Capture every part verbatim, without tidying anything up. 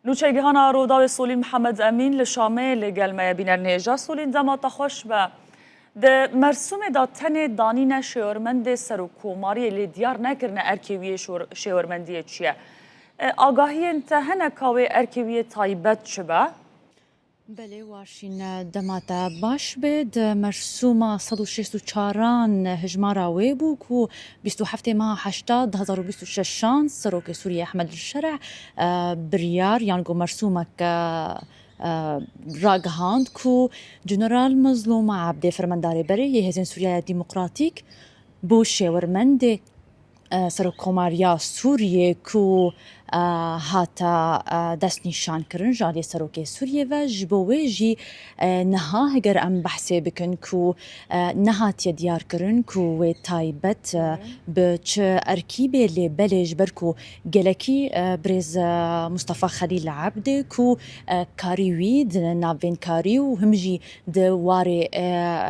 Nûçegihana Rûdawê Solîn Mihemed Emîn li Şamê li gel me ye bîner nêja. Solîn, dema te xweş be. Di mersûmê de tenê danîne şêwirmendê serokkomariyê lê diyar nekirine erkê wî yê şor-, şêwirmendiyê çi ye. E, agahiyên te hene ka wê erkê wî yê taybet çi be? Belê, Warşîn, dema te baş be. Di mersûma sed û şêst û çaran hijmara wê bû ku bîst û heftê meha heşta du hezar û bîst û şeşan Serokê Sûriyê Ehmed Şereh, e, biryar yan ku mersûmek, e, e, ragihand ku General Mezlûm Ebdê, fermendarê berê yê Hêzên Sûriyeya Demokratîk, bû şêwirmendê, e, Serokkomariya Sûriyê ku, e, hate, e, destnîşankirin ji aliyê Serokê Sûriyê ve. Ji bo wê jî, e, niha heger em behsê bikin ku, e, nehatiye diyarkirin ku wê taybet, e, bi çi erkî bê, lê belê ji ber ku gelekî, e, birêz, e, Mustafa Xelîl Ebdê ku, e, karî wî di navbênkarî û him jî di warê, e,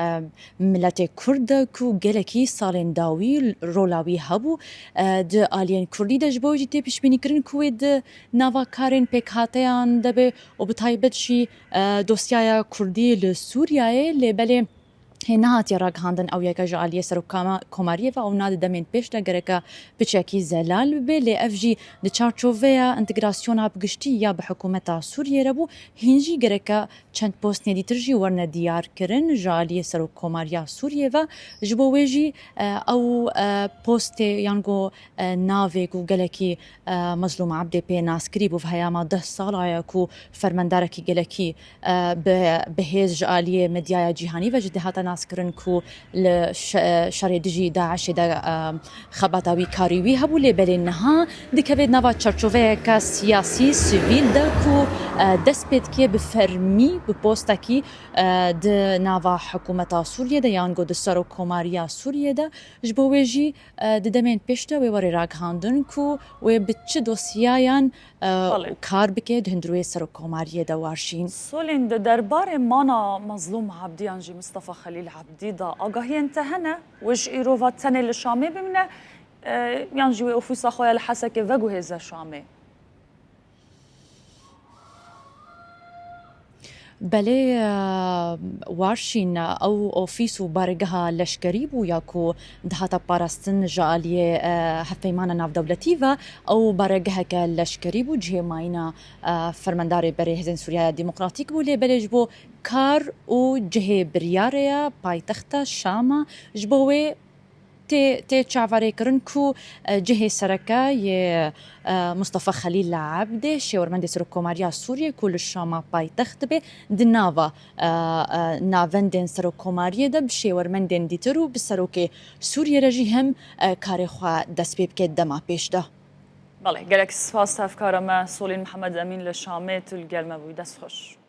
e, miletê Kurd de ku gelekî salên dawî rola wî hebû, e, di aliyên Kurdî de. Ji bo wê jî tê pêşbînîkirin ku wê di nava karên pêkhateyan de be û bi taybet jî, e, dosyaya Kurdî li Sûriyeyê, lê belê hê nehatiye ragihandin ew yeke ji aliyê Serokkomariyê ve, ew na di demên pêş de gereke piçekî zelal bibe, lê ev jî di çarçoveya entegrasyona bi giştî ya bi hikûmeta Sûriyê re bû, hîn jî gereke çend postên dîtir jî werne diyarkirin ji aliyê Serokkomariya Sûriyê ve. Ji bo wê jî, e, ew, e, postê yan ku, e, navê ku gelekî, e, Mezlûm Ebdê pê naskirî bû, viheyama deh sala ye ku fermendarekî gelekî, e, bi, bi hêz ji aliyê medyaya cîhanî ve jî dihate naskirin ku li şe-, şerê dijî DAIŞê de, e, xebata wî, karî wî hebû, lê belê niha dikeve di nava çarçoveyeke siyasî, sivîl de ku, e, dest pê dike bi fermî, bi postekî, e, di nava hikûmeta Sûriyê de yan ku di Serokkomariya Sûriyê de. Ji bo wê jî, e, di demên pêş de wê were ragihandin ku wê bi çi dosyayan, e, Belê. kar bike di hundirê Serokkomariyê de, Warşîn. Solîn, di derbarê mana Mezlûm Ebdî yan jî Mustafa Xelîl Ebdî de agahiyên te hene? Wê ji îro ve tenê li Şamê bimîne, e, yan jî wê ofîsa xwe ya li Hesekê veguhêze Şamê? Belê, e, Warşîn, ew ofîs û baregeha leşkerî bû ya ku dihate parastin ji aliyê, e, hevpeymana navdewletî ve. Ew baregeheke leşkerî bû, cihê mayîna, e, fermendarê berê Hêzên Sûriyeya Demokratîk bû, lê belê ji bo kar û cihê biryarê ye, paytexta Şama, ji bo wê tê, tê çaverêkirin ku, e, cihê sereke yê, e, Mustafa Xelîl Ebdê, şêwirmendê Serokkomariya Sûriyê ku li Şama paytext dibe, di nava, e, e, navendên Serokkomariyê de bi şêwirmendên dîtir û bi Serokê Sûriyê re jî him, e, karê xwe dest pê bike dema pêş de. Belê, gelek spas hevkara me Solîn Mihemed Emîn li Şamê, tu li gel me bûyî. Dest xweş.